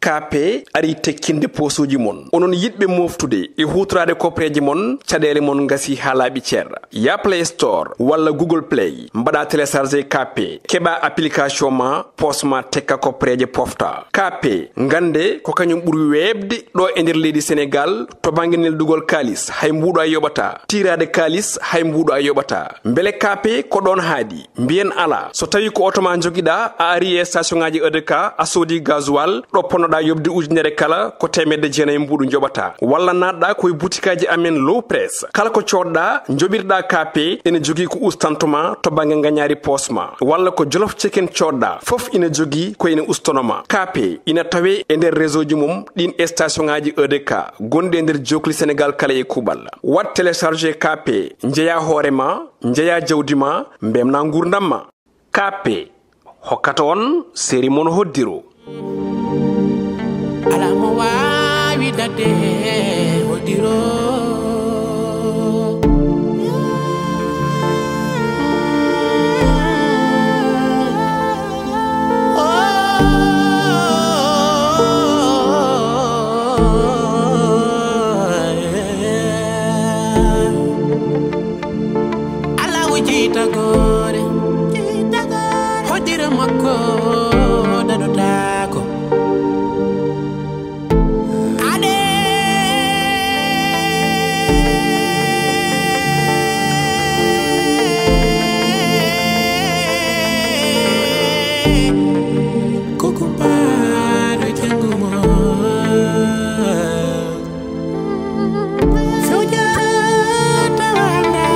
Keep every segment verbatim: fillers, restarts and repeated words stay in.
Kaape arii tekkinde poosuuji mon. Onon yiɗɓe mooftude e huutoraade koppereeje mon, caɗeele mon ngasii haa laaɓi cer. Yah Play Store walla Google Play, mbaɗaa télécharger Kaape, keɓaa application ma, poos ma tekka koppereeje pofta. Kaape, ngannde ko kañum ɓuri weeɓde ɗo e nder leydi Senegaal to bannge neldugol kaalis, hay mbuuɗo a yoɓataa. Tiiraade kaalis, hay mbuuɗo a yoɓataa. Mbele Kaape ko ɗoon haaɗi? Mbiyen alaa. So tawii ko oto ma njogiɗaa, a arii e station ŋaaji E D K, a soodii gasoil, ɗo ponnoɗaa yoɓde ujunere kala, ko teemedde jeenayi mbuuɗu njoɓataa. Walla naatɗaa ko e butikaaji amen Low Press. Kala ko coodɗaa, njoɓirɗaa Kaape, ene jogii ko ustantoo ma to bannge ngañaari poos ma. Walla ko Jolof Chicken coodɗaa, fof ina jogii ko ene ustanoo ma. Kaape ina tawee e nder réseau ji mum ɗiin station ŋaaji E D K gonɗi e nder jookli Senegaal kala e kuuɓal. Waɗ télécharger Kaape, njeyaa hoore ma, njeyaa jawdi ma, mbeltinaa nguurndam ma. Kaape hokkata on seeri mon hoddiro. Alaa mo waawi daɗde hoddiro. Alaa o jeytagoore, hoddiro makko daɗotaako. Ade ko kumpaaɗo janngo mo. Fewjata wanda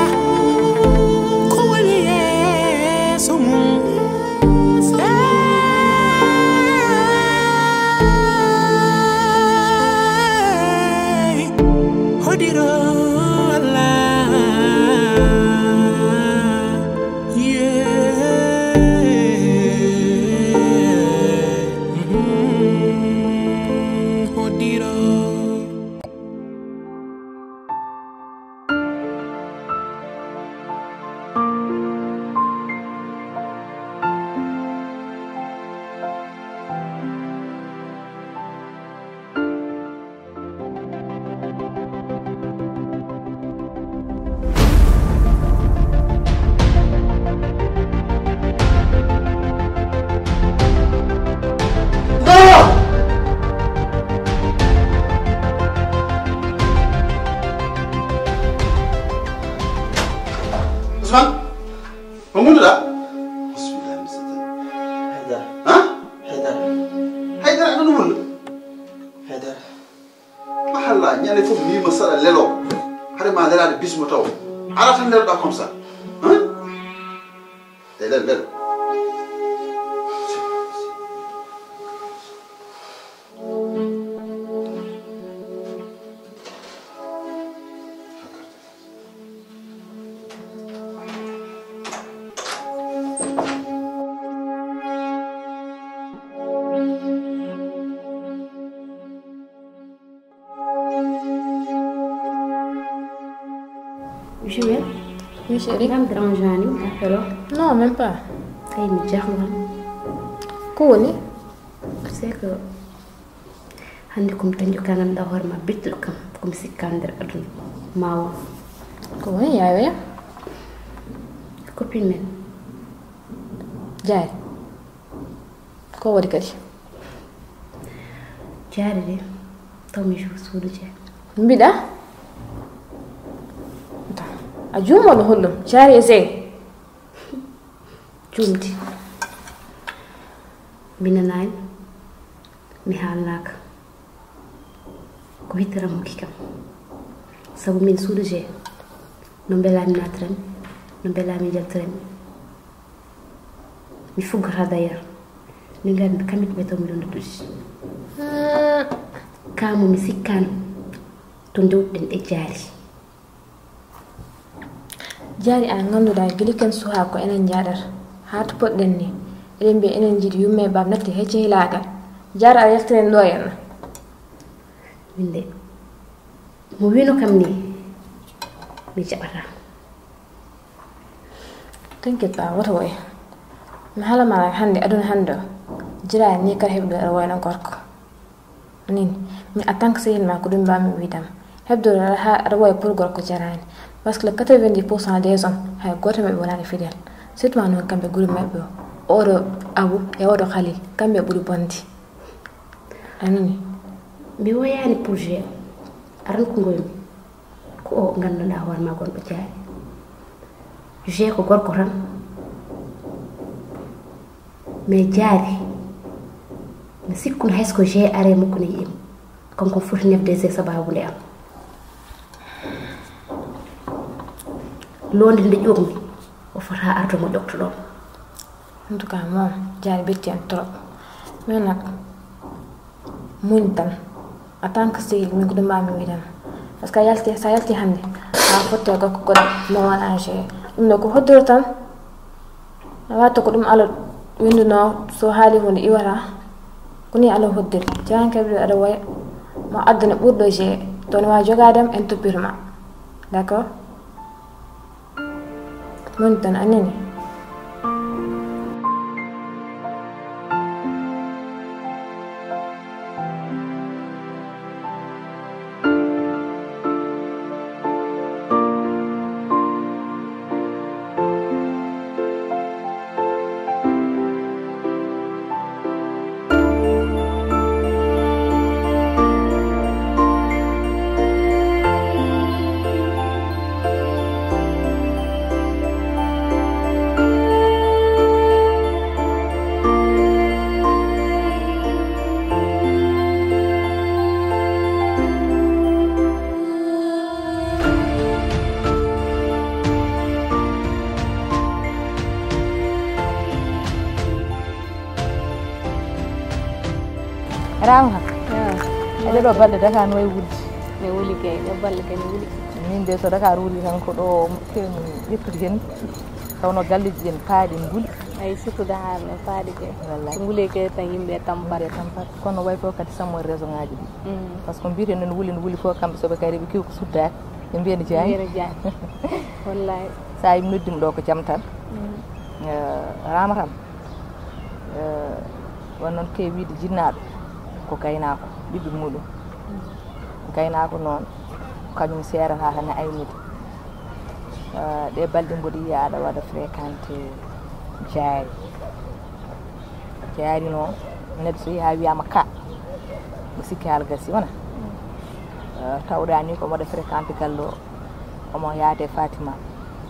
ko woni yeeso mum. Hey, hodiro Allah. Yeah. Mm, hodiro. Ousmane, ko ngonduɗaa? Bismillah, mi setta. Haydara. Ha? Haydara. Haydara, aɗa ɗum wonno? Haydara. Mahalla, ñande fof mi ma saɗa lelo. Hade ma lelaade bismo taw. Ala tan leloɗaa comme ça. Hein? E lel, lel. Jumelle. Oui, chérie. Ngam dérangeant ni appel o? Non, même pas. Ay, mi jaaxle. Ko woni? C'est que hannde ko mi tañƴo ka ngannduɗaa hoore ma, bettuɗo kam, ko mi sikkaani nder aduna. Ma o. Ko woni, yaayoya? Copine men. Jaari. Ko waɗi kadi? Jaari de, taw mi jour suudu je. Mbiɗa? A juumo no hollum. Jaari e sey. Jumti. Mi nanaani, mi haalnaaka. Ko hitteram hokki kam. Sabu min suudu je, no mbelami natiran, no mbelami njaltiran. Mi fuggata d'ailleurs. Min gadi kamit ɓe taw mi ɗon duɗi. Kamo mi sikkano to ndewɗen e jaari. Jaari, an ngannduɗaa gila ken suhaa ko enen njaaɗata. Haa to poɗɗen ni, eɗen mbiya enen njiɗi yumma e baaba natti hecce hilaagal. Jaari, a yaltiren ɗo henna. Min de, mo wino kam ni, mi jaɓata. T'inquiète pas, woto woy. Mi haala ma hannde, aduna hannde o. Jira ni kala heɓuɗo aɗa wayno gorko. Min, min en tant que sehil ma, ko ɗum mbawmi wiidam. Heɓdoro aɗa ha aɗa wawi pour gorko jarani. Parce que le quatre-vingt-dix pour cent des hommes, hay goto maɓɓe wonani fidèle. Surtout ma noon kamɓe groupe maɓɓe o. Oɗo Abou e oɗo Khalil, kamɓe ɓuri bonde. Anani. Mi woyani pour je. Aran ko ngoymi. Ko o ganduɗa hoore ma gonɗo jaari. Je ko gorko tan. Mais jaari. Mi sikkun hayso ko je are makko ne yi'im. Kanko foti nefde je sababu nde am. Londe nde ƴoogmi. O fota arde mo ƴoktoɗon. En tout cas moom jaari betti en trop. Mais nag muñ tan. En tant que sehil min ko ɗum mbawmi wiidam. Parce que a yalti, sa yalti hannde a fotte gorko goɗɗo mo wona je. Ɗum ɗo ko hoddoro tan. A watta ko ɗum Allah winduno, so haali hunde iwata. Ko ni Allah hoddiri. Jahankeɓe aɗa woya mo addana ɓurɗo je. To ne wawi jogadam en toppirma. D'accord. Muñ tan, a nani. Raama, eɗe ɗo balɗe Dakar no wayi wulde? Mi wuli kay, ɗo balɗe kay mi wuli. Min de so Dakar wuli tan ko ɗo kewmi ƴettude hen, tawno galleji ɗin paaɗi nguli. Ay, surtout Dakar no paaɗi kay. Wallay. So nguli kay tan yimɓe tampat. Yimɓe tampat. Kono wayi fof kadi sammo raison ngaji ɗi. Mm. Parce que mbiyeten noon wuli no wuli fof kamɓe soɓe kadi ɓe kew ko suddaaka. Ɓe mbiya ne jaani. Mbiya ne jaani. Wallay. Sa yim noddima ɗo ko jam tan. Mm. Eh, Raama tan. Eh, won noon kewi wiide jinnaaɗo ko gaynaako, ɓiɓɓe muɗum. Gaynaako noon, kañum seerata tan e aynude. Eh, ɗe balɗe mboɗo yiya aɗa waɗa fréquenté jaari. Jaari noon, neɗɗo so yehi haa wiyama ka, mi sikki haala gasi wona. Eh, tawɗa ni ko mboɗo fréquenté galle o. Omo yaade Fatima.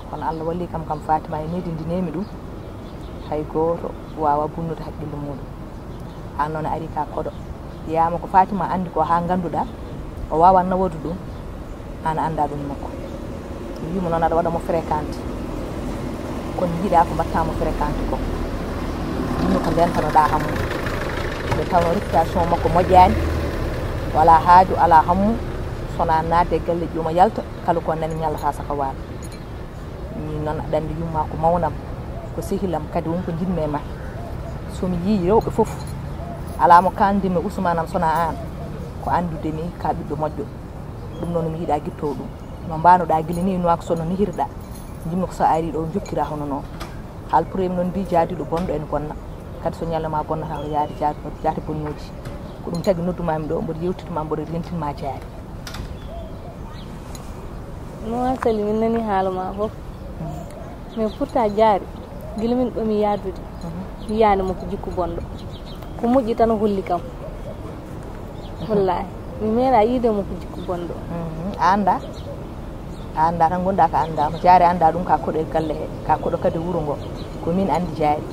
Kono Allah walli kam, kam Fatima e needi ndi neemi ɗum, hay gooto waawa bunnude haqqille muuɗum. Aan noon a ari ka koɗo. Wiyaama ko Fatima anndi ko haa ngannduɗaa o waawan nawadu ɗum, aan a anndaa ɗum makko. Mi wiimo noon aɗa waɗa mo fréquenté. Kono yiɗaa ko mbaɗtaa mo fréquenté ko. Ɗum ko ndentanoɗaa hammu. Nde tawnoo réputation makko moƴƴaani, walaa haaju, alaa hammu, sonaa naatde e galleeji omo yalta. Kala ko nani ñallata saka waalo. Min noon aɗa anndi yumma ko mawnam, ko sehilam, kadi woni ko njiɗmi e ma. So mi yii rewɓe fof, alaa mo kaandimi e Ousmane am sona aan, ko anndude mi ka ɓiɗɗo moƴƴo. Ɗum noon mi yiɗa gittowo ɗum. No mbanoɗa gila ni, no ak sono nehirɗa. Njimmi ko so ari ɗo jokkira hono noon. Haal pour mi noon mbi jaadiɗo bonɗo ene bonna. Kadi so ñallema bonnata ko yaade jaati jaati bonnoji. Ko ɗum tagi noddumami ɗo, mboɗo yewtitma, mboɗo rentinma jaari. No asali min nani haala ma fof. Mais pourtant jaari gila min ɓami yaadude, yiyani mo ko jikku bonɗo. Ko moƴƴi tan o holli kam. Wallahi mi meeɗa yiide mo ko jikku bonɗo. A annda, a annda tan, gonda ko annda mo. Jaari annda ɗum ka koɗo e galle he, ka koɗo kadi wuro ngo. Ko min anndi jaari.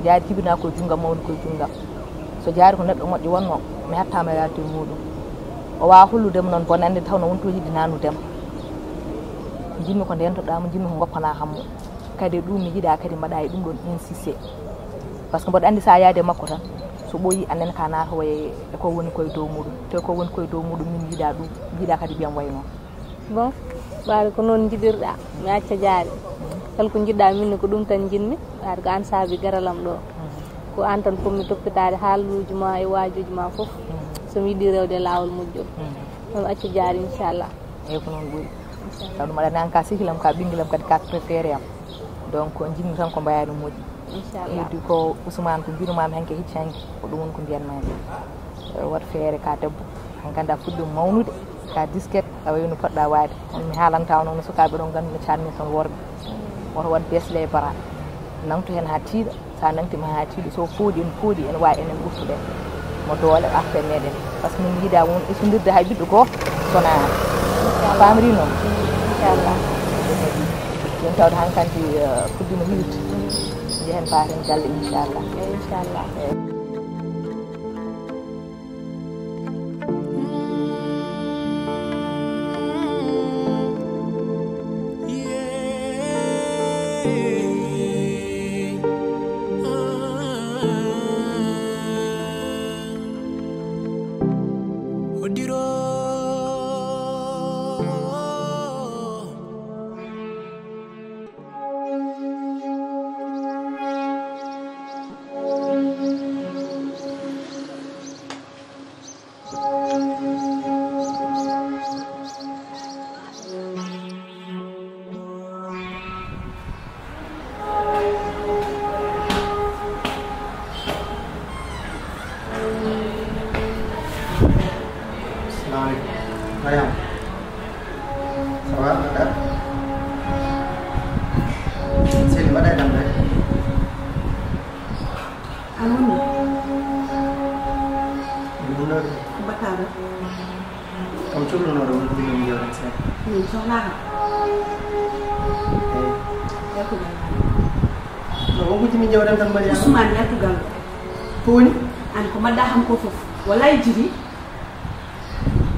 Jaari jibina koye junngam, mawni koye junngam. So jaari ko neɗɗo moƴƴo wonno, mi hattama e yaltu e muɗum. O wawa holludema noon bonande, tawno wonto yiɗi nanudema. Jinmi ko ndentoɗamo, jinmi ko goppana hammo. Kadi e ɗum mi yiɗa kadi mbaɗa e ɗum ɗon insisté. Par ce que mboɗo andi sa yaade makko tan, so ɓooyi annen ka nata waye e ko woni koye dow muɗum. Te ko woni koye dow muɗum min mi yiɗa ɗum, mi yiɗa kadi mbiyam way noon. Bon, ɓaade ko noon njiɗirɗa mi acca jaari. Kala ko njiɗɗa minne ko ɗum tan njiɗmi. Ɓaade ko an saabi garalam ɗo. Ko an tan fommi toppitaade haaluuji ma e waajuuji ma fof. So mi yiɗi rewde e laawol moƴƴol. Ɗum acca jaari inchallah. Eyyi ko noon ɓuri. Taw ɗum aɗa nani an ka sehilam, ka ɓingilam kadi ka préféré am. Donc njiɗmi tan ko mbayaɗo moƴƴi. Inchallah. Heddi ko Ousmane ko mbinumami hanke hicci hanke, ko ɗum woni ko mbiyanmami. Waɗ feere ka debbo, an ganda fuɗɗum mawnude, ka disket, a wayi no poɗɗa waade. An mi haalanta on, no sukaaɓe ɗon gandu no canni ton worɓe. Woto waɗ bees les bras. Nangtu hen ha tiiɗa. Sa nangtima ha tiiɗa, so fooɗi en, fooɗi en, wawi enen ɓurtude mo doole affaire meɗen. Par ce que min yiida won esundirde hay ɓiɗɗo goto sona. Famri noon. Inchallah. Joni tawde hankanti, eh, fuɗɗima hiwde. Jehen paten galle, inchallah. Inchallah. Salam aleykum. Mariam. Ça va, Ada? Seydi, mbaɗa e ɗam rek. Amun. Ɗum ɗo de. Ko mbaɗɗa ɗo? Kam cuɓlunoɗo won ko ɗum jawren seeɗa. Min sohlaaka. Eyi. Yaltu gallo. No, won ko jimi jawren tan, Mariama. Ousmane, yaltu gallo. Ko woni? An ko mbaɗɗa kam ko fof. Wallahi jiri.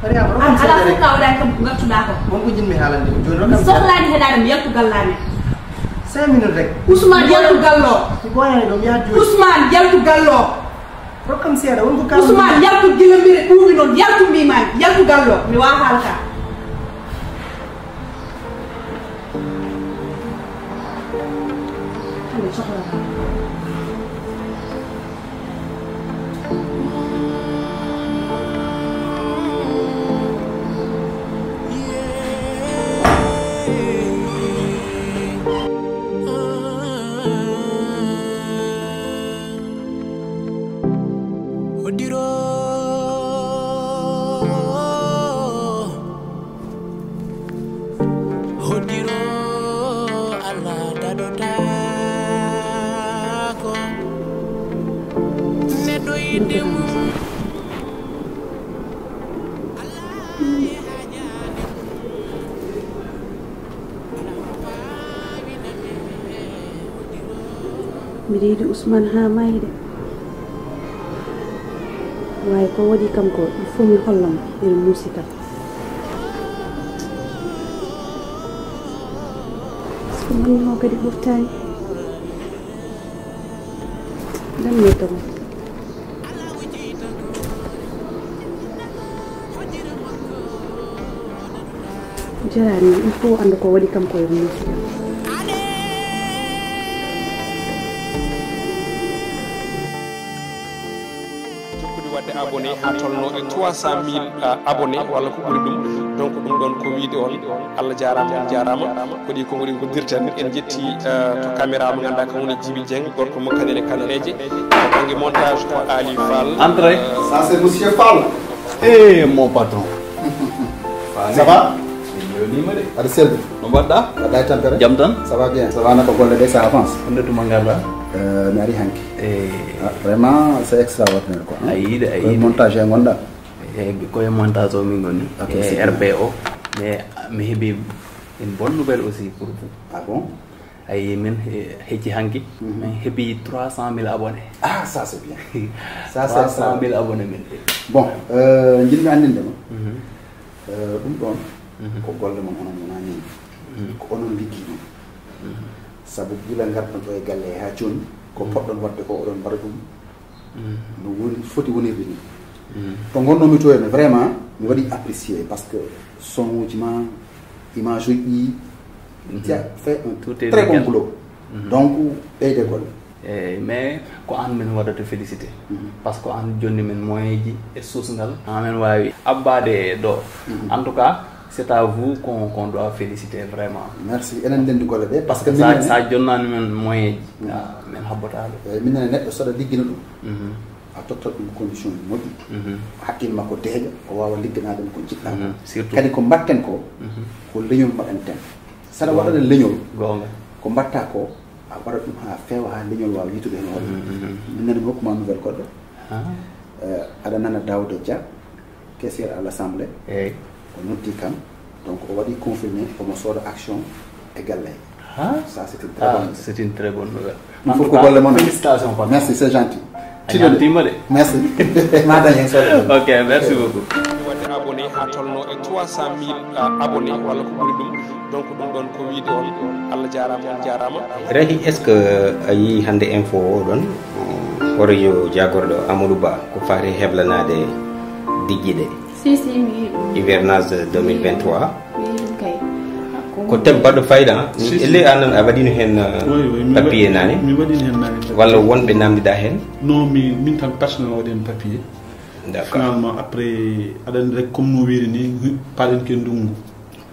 Mariama, an ala fof ka waɗani kam ko ngattuɗa ko. Won ko jinmi haalande ko joni, rokkam seeɗa. Sohlani heɗade mi, yaltu gallami. Cinq minutes rek. Ousmane, yaltu gallo. Mi ɓooyani ɗo, mi yahat joni. Ousmane, yaltu gallo. Rokkam seeɗa, won ko kaw. Ousmane, yaltu gila mbiɗa ɓuuɓi noon, yaltu mbimami, yaltu gallo, mi wawa haalka. Hande sohla. Hodiro, hodiro, Allah daɗotaako. Neɗɗo yiɗde mum. Mbiɗa yiɗi Ousmane haa maayde. Waawi ko waɗi kam ko, il faut mi holla mo, ene muusi kam. Ko mannimo kadi ɓurtaani. Ɗum mi toon. Jarani, il faut annda ko waɗi kam koye mum. Jokkude waɗde abonné haa tolno e trois cent mille, euh, abonné walla ko ɓuri ɗum. Donc ɗum ɗon ko wiide on Allah jaaraama, on jaaraama. Ko ɗi konngol en ngoddirten. En jetti, euh, to caméra mo ngannduɗaa kam woni Djiby Dieng, gorko mo Kanel e Kaneleeje. To bannge montage ko Ali Fall. Entrez. Euh, ça, c'est Monsieur Fall. Eh, mon patron. Ça va? Aɗa selli? No mbaɗɗa? Mbaɗɗa e tampere? Jam tan? Ça va bien. Ça va, naka golle ɗe, ça avance? Honde tuma ngarɗa? Euh, mi ari hanki. Eh. Ah, vraiment, c'est extraordinaire, quoi, hein? A yiide, a yiide. Montage e ngonɗa? Eh, koye montage o min ngoni. Ok, e c'est bien. R P O. Mais mi heɓi une bonne nouvelle aussi pour vous. Ah bon? Ayi, min he-, hecci hanki, mhm, min heɓi trois cent mille abonnés. Ah, ça c'est bien. Ça c'est extraordinaire. Trois cent mille abonnés min heɓi. Bon, euh, njiɗmi anndinde ma. Mhm. Euh, ɗum ɗon, mhm, ko golle mon, onon wona min. Mhm. Ko onon liggi ɗum. Mhm. Sabu gila ngarɗon ɗo e galle he haa jooni, ko, mhm, poɗɗon waɗde ko oɗon mbaɗa ɗum. Mm. No woni, foti wonirde ni. Mm. To ngonnomi to henne, vraiment, mi waɗi apprécié parce que son uji ma, image uji ɗi, mhm, tu as fait un très bon boulot. Mhm. Donc, ɓeyde golle. Eh, mais ko an min waɗata félicité. Mhm. Parce que an jonni min moyen ji e source ngal. An min waawi abbaade ɗo. Mhm. En tout cas, c'est à vous qu'on, qu'on doit féliciter vraiment. Merci. Enen ndenndi golle ɗe, parce que sa, minen sa jonnaani men moyen ji, mm, ah, men habbataa ɗo. Eh, minen neɗɗo saɗa liggina ɗum. Mhm. A tottat ɗum condition ji moƴƴi. Haqqille makko deeƴa, o waawa ligganaade ɗum ko njiɗɗaa ko. Surtout. Kadi ko mbaɗten ko, ko leñol mbaɗanten. Saɗa waɗa leñol, goonga, ko mbaɗtaa ko, a waɗa ɗum haa feewa, haa leñol waawa yiytude heen hoore. Min nani mi hokkuma nouvelle goɗɗo. Eh, aɗa nana Daouda Dia, caissier à l'Assemblée. Eey. O noddi kam, donc o waɗi confirmé omo sooda action e galle he. Ah, ça, c'est une très bonne nouvelle. Ɗum fof ko golle mon. Félicitations, papa. Merci, c'est gentil. A ñaamtiima de. Merci. Ma dañ heen sooda. Ok, merci beaucoup. Waɗde abonné haa tolno e trois cent mille, ah, abonné walla ko ɓuri ɗum. Donc ɗum ɗon ko wiide on, Allah jaaraama, on jaaraama. Rahi, est-ce que a yii hannde info o ɗon, horeejo jaagorɗo Amadou Ba, ko faati heblanaade diggiɗe? Si, si, mi yii ɗum. Hivernage deux mille vingt-trois. Mi yii ɗum kay. Ko thème baɗɗo fayida, ah. Si, si. Ellee aan a waɗino heen, uh, papier naane? Mi waɗino heen naane papier. Walla wonɓe naamndiɗaa heen? Non, mi, min tan personnel waɗi heen papier. D'accord. Finalement, après, aɗa anndi rek, comme no wiiri ni, paɗen ke ndunngu.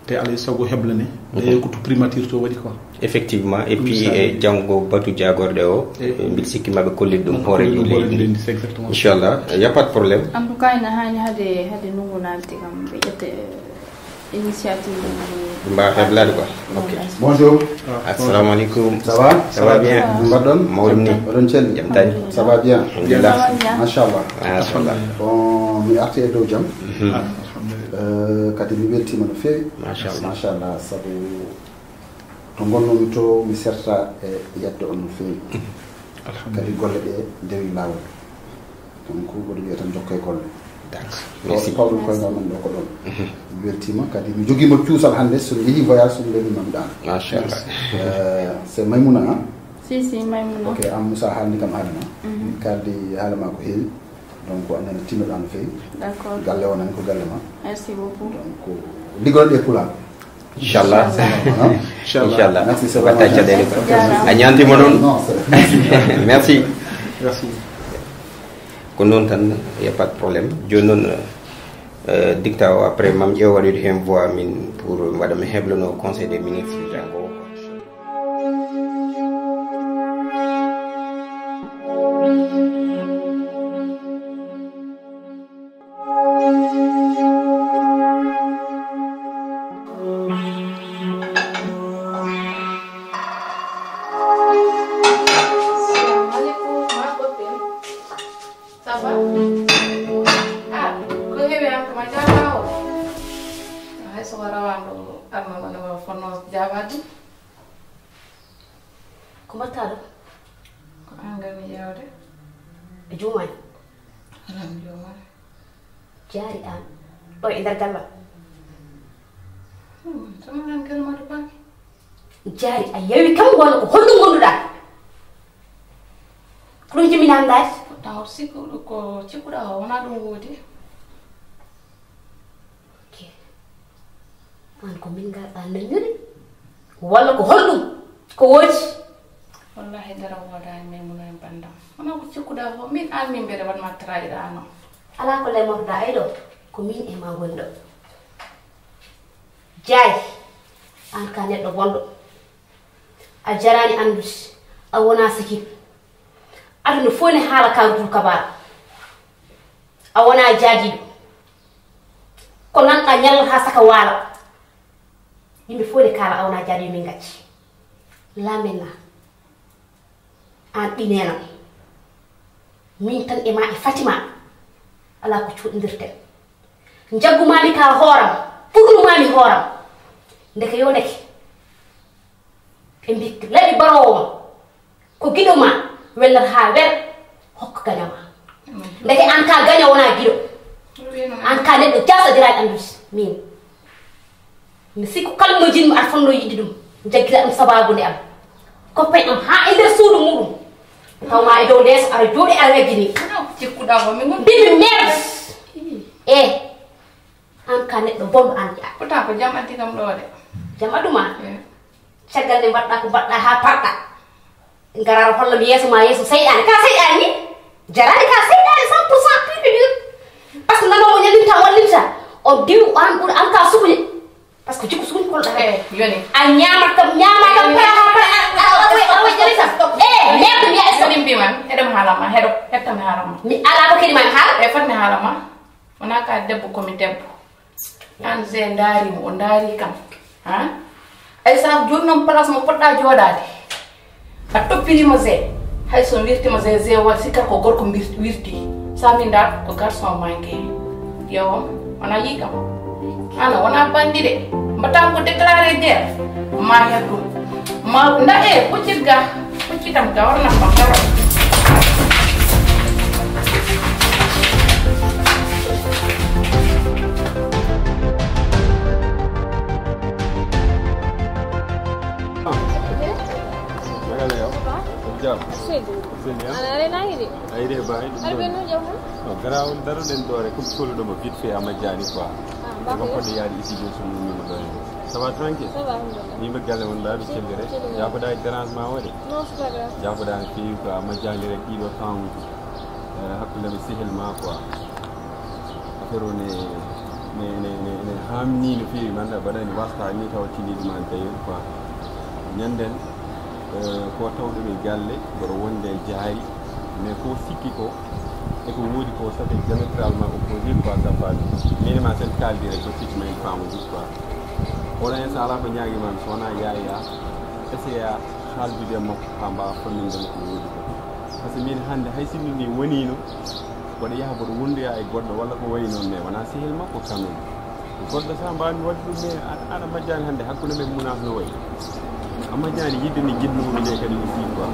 Te alay sago heblane. D'ailleurs, ko to primature to waɗi quoi. Effectivement, et puis, e janngo batu jaagorɗe o, mbiɗa sikki maɓe kollita ɗum hooreejo leydi. Exactement. Inchallah, y a pas de problème. En tout cas, ina haani hade, hade ndunngu naalti kam, ɓe ƴetta, eh, initiative. Ɓe mbaawa heblaade quoi. Ok. Bonjour. Assalamu alaikum. Ça va? Ça va bien. Mbaɗɗon? Mawɗum ni. Oɗon celli? Jam tani. Ça va bien? Alhamdulillah. Ça va bien. Machallah. Machallah. Bon, mi arti e dow jam. Mhm. Ah, alhamdulillah. Euh, kadi mi weltiima no feewi. Machallah. Machallah, sabu to ngonnoomi to, mi serta e yedde on no feewi. Alhamdulillah. Kadi golle ɗe ndewi laawol. Donc, mboɗo wiya tan, jokkee golle. D'accord. Merci. Pawɗum koye ngal men ɗo ko ɗon. Mhm. Mi weltiima, kadi mi jogiima cuusal hannde, so mi yehii voyage, so mi lelni ma mi ɗaana. Machallah. Euh, c'est Maimouna, hein? Si, si, Maimouna. Ok, an Moussa haalni kam haala ma. Mhm. Mi kaaldi haala ma ko heewi. Donc, a nani tinnoɗaa no feewi. D'accord. Galle o nani ko galle ma. Merci beaucoup. Donc, liggoɗon e Pulaar. Inchallah. Inchallah. Inchallah. Merci, c'est vraiment gentil. Merci. A ñaantiima noon. Non, c'est vrai. Merci. Merci. Merci. Ko noon tan, y a pas de problème. Jooni noon, euh, dicta o, après, mam ƴeew waɗoyde heen voix min pour mbaɗa mi heblano Conseil des ministres janngo o. Assalamu alaikum, ma copine. Ça va? Ah, ko heewi an kam, a jaaraama o. Hay so warawaano arno wona wa fonno jaabaade. Ko mbaɗtaa ɗo? Ko an ngarmi ƴeewde. A juumaani? Alaa, mi juumaani. Jaari aan. Ɗo e nder gallam. Hmm, tuma an galma to baki. Jaari a yewi kam walla ko honɗum ngonduɗaa? Ko ɗum jimmi namdaade? Pourtant o sikku ko cikkuɗaa o wonaa ɗum woodi. Ok. Aan ko min ngarɗaa nanñude? Walla ko honɗum? Ko woodi? Wallahi dara woodaani Maimouna e banndam. Wonaa ko cikkuɗaa ko min aan min mbeɗa waɗ ma trahir aan o. Alaa ko lemotoɗaa e ɗo. Ko min e ma ngoni ɗo. Jaay, aan ka neɗɗo bonɗo. A jaraani anndude. A wonaa sikin. Aduna fof ne haala ka rutol kabaar. A wonaa jaadiiɗo. Ko nanɗaa ñalal haa saka waala. Yimɓe fof ne kaala a wonaa jaadiiɗo min ngacci. Laamen na. Aan ɓi neenam. Min tan e ma e Fatima. Alaa ko cuuɗindirten. Njaggumaami ka hooram. Ɓurnumaami hooram. Ndeke yo ndeke. Ɓe mbi laɓi baroowo ma. Ko giɗo ma. Welnata haa wel. Hokka gaño ma. Ndeke aan ka gaño wonaa giɗo. Aan ka neɗɗo jaasodiraani anndude. Min. Mi sikku kala no jinmi aɗa fotnoo yiɗde ɗum. Njaggira ɗum sabaabu nde am. Copain am haa e nder suudu muɗum. Taw ma e dow leeso aɗa jooɗi aɗa ngajjini. Wonaa ko cikkuɗaa ko min ngoni. Mbimi merde. Ii. Eh. Aan ka neɗɗo bonɗo aan ƴaa. Pourtant ko jam addi kam ɗo de. Jam addu ma? Eh. Caggal nde mbaɗɗaa ko mbaɗɗaa haa parɗaa. Ngara aɗa holla mi yeeso ma yeeso seyɗaane. Ka seyɗaane ni? Jaraani ka seyɗaane cent pour cent pur de pur. Parce que nanoowo ñallinta wallinta. On diw aan ɓuri aan ka sukuñe. Parce que jikku sukuñe Eh, yoni. A ñaama kam, ñaama kam, para, para, a, a, a, a, a, a, jali sam. Eh, merde, mi a esta. Limpi man, heɗo mi haala ma, heɗo, hetta mi haala ma. Mi ala ko kedi man haala. Eh, fat mi haala ma. Wona ka debbo ko mi debbo. An se ndaari mo, o ndaari kam. Ha? Ay sa jooni noon place mo poɗɗa jooɗaade. A toppirima ze, hay so wirtima ze, ze wa sikka ko gorko mbir-, wirti. Sa mi nda ko garçon manqué. Yo, wona yi kam. Ana wona bandi de. Mbaɗtam ko déclaré guerre. Ma heɓ ɗum. Ma nda e, huccit ga. Huccitam ga, wona ko garol. Nagale yow. Ko jam. Seydi. Seydi, ah? Ana are na hiri. Ayre ba, ɗum. Arbe ɗon. No jam. No, garawol daro ɗen ɗo rek, comme solo ɗo mo vite fait a majjani quoi. Ah, ba ko. Ko yaari isi jo so mum mo ɗo. Ça va tranquille? Ça va, alhamdulillah. Ni be galle won da bi cellire. Cellire. Ya ko da dérangement wode. Non, c'est pas grave. Ya ko da fi quoi a majjani rek ɗiɗo temps. Eh, hakkunde ɓe sehil ma quoi. Affaire o ne, ne, ne, ne, ne haamni no feewi, man da mbaɗani wasta ni tawa tiniɗi ma tawi quoi. Ñanden, eh, ko tawɗo ɓe galle, mboɗo wonde e jaari, mais ko sikki ko, e ko woodi ko, ça fait diamétralement opposé quoi, ça faami. Min ma sen kaaldi rek ko sikki ma en faamu quoi. Oɗo en sala ko ñaagi ma, so wona yaaya, essaya haaldude e makko, haa mbaawa famminde mo ko woodi ko. Par ce que min hannde hay sinno ni woniino, mboɗo yaha mboɗo wondoya e goɗɗo walla ko wayi noon, mais wonaa sehil makko quand même. Ko goɗɗo sa mbaawmi waɗde ɗum, mais a-, aɗa majjaani hannde hakkunde men munaas no wayi. A majjaani yiɗde nde njiɗmi woni nde kadi aussi quoi.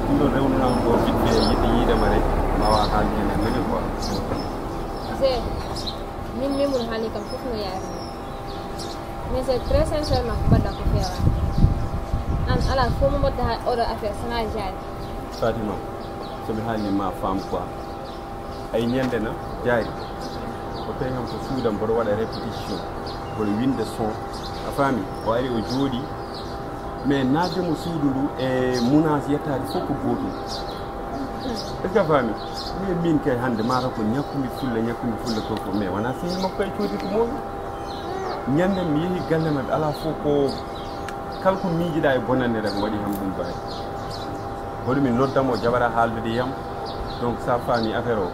Ɗum ɗon rewnunama ko vite fait, yiɗde yiide ma rek, mbaawa haalde heen e mene quoi. Zé, min Maimouna haali kam fof no yaari. Mais c'est très sincèrement ko mbaɗɗa ko feewaani. An alaa fof mo mbaɗɗa haa oɗo affaire so wonaa jaari. Fatima, so mi haalni ma faam quoi. Ay ñande na jaari. O tawi kam ko suudam mboɗo waɗa répétition. Mboɗo winnda son. A faami? O ari o jooɗi. Mais naatde mo suudu ndu e munaas yettaade fof ko gootum. Est-ce que a faami? Mais min kay hannde mata ko ñakkumi fulla, ñakkumi fulla ko ko, mais wonaa sehil makko kay coodi ko mawɗo. Ñande mi yehi galle maɓɓe, alaa fof ko, kala ko miijiɗa e bonannde rek, mi waɗi heen ɗum baay. Mboɗo mi nodda mo, jabara haaldude e am. Donc, sa faami affaire o,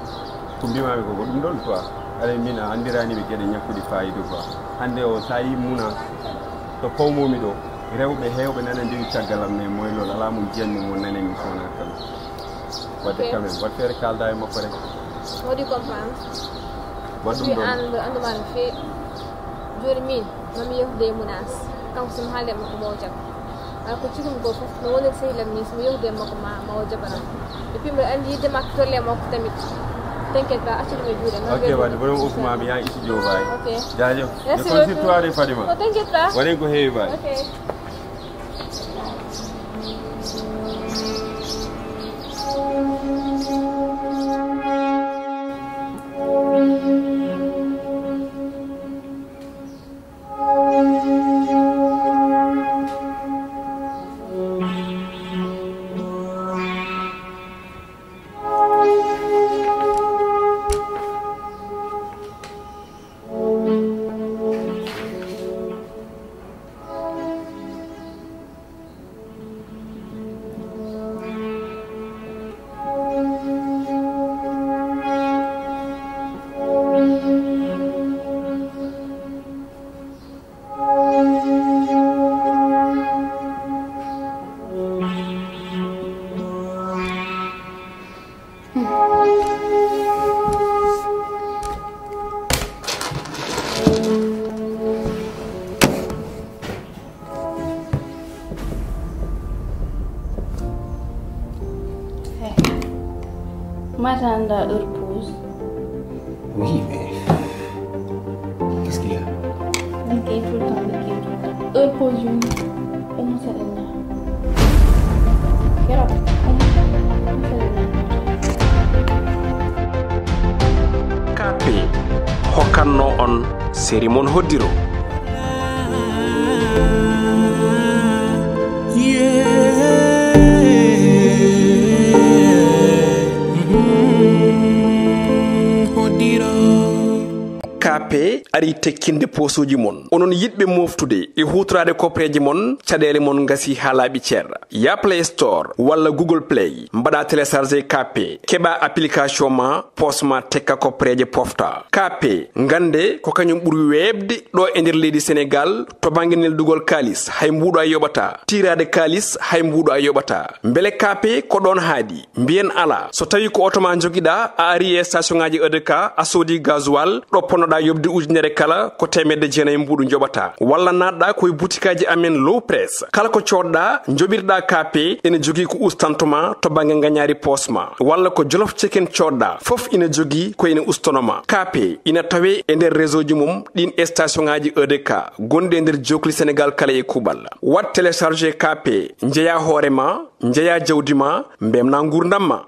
ko mbimami ko, ko ɗum ɗon quoi. Alay min a anndirani ɓe geɗe ñakkuɗe fayida quoi. Hannde o, sa yi munaas, to pawmomi ɗo, rewɓe heewɓe nana ndewi caggal am, mais mooy loolu, alaa mo njiyanmi mo nananmi so wonaa kam. Wadde quand même, waɗ feere kaalda e makko rek. Waɗi comprendre. Waɗ ɗum ɗon. An mbiɗa annduma no feewi. Jooni min, mami yehude e munaas. Kanko so mi haalde e makko, mo o jaɓa. Alaa ko cikumi ko fof, no wonir sehil am ni, so mi yehude e makko ma, ma o jaɓanam. Et puis mbiɗa anndi yiɗde makko tolle e makko tamit. T'inquiète pas, accu ɗum e juuɗe. Ok, wadde borom ofuma mi yaa isi jow baay. Ok. Jaajëf. Merci beaucoup. Surtout Fatima. Oh, t'inquiète pas. Waɗen ko heewi baay. Ok. Mata anda heure pause. Oui, mais qu'est-ce qu'il y a? Liggéey tout le temps, liggéey tout le temps. Heure pause yoni, omo saɗa ñaama. Keroog, omo, omo saɗa ñaama. K P hokkanno on série mon Hoddiro. Hoddiro. K Kaape ari tekkinde poosuuji mon. Onon yiɗɓe mooftude e huutoraade kopreeje mon, caɗeele mon ngasi haa laaɓi cer. Ya Play Store walla Google Play, mbaɗa télécharger Kaape, keɓa application ma, poos ma tekka kopreeje pofta. Kaape, ngannde ko kañum ɓuri weeɓde ɗo e nder leydi Senegaal to bannge neldugol kaalis, hay mbuuɗo a yoɓata. Tiiraade kaalis, hay mbuuɗo a yoɓata. Mbele Kaape ko ɗoon haaɗi? Mbiyen alaa. So tawii ko oto ma njogiɗa, a ari e station ŋaaji E D K, a soodi gasoil, ɗo ponnoɗa yoɓde ujunere kala, ko teemedde jeenayi mbuuɗu njoɓata. Walla naatɗa ko e butikaaji amen Low Press. Kala ko coodɗa, njoɓirɗa Kaape, ene jogii ko ustanto ma to bannge ngañaari poos ma. Walla ko Jolof Chicken coodɗa, fof ina jogii ko ene ustono ma. Kaape ina tawe e nder réseau ji mum ɗin e station ŋaaji E D K, gonɗi e nder jookli Senegaal kala e kuuɓal. Waɗ télécharger Kaape, njeya hoore ma, njeya jawdi ma, mbemna nguurndam ma.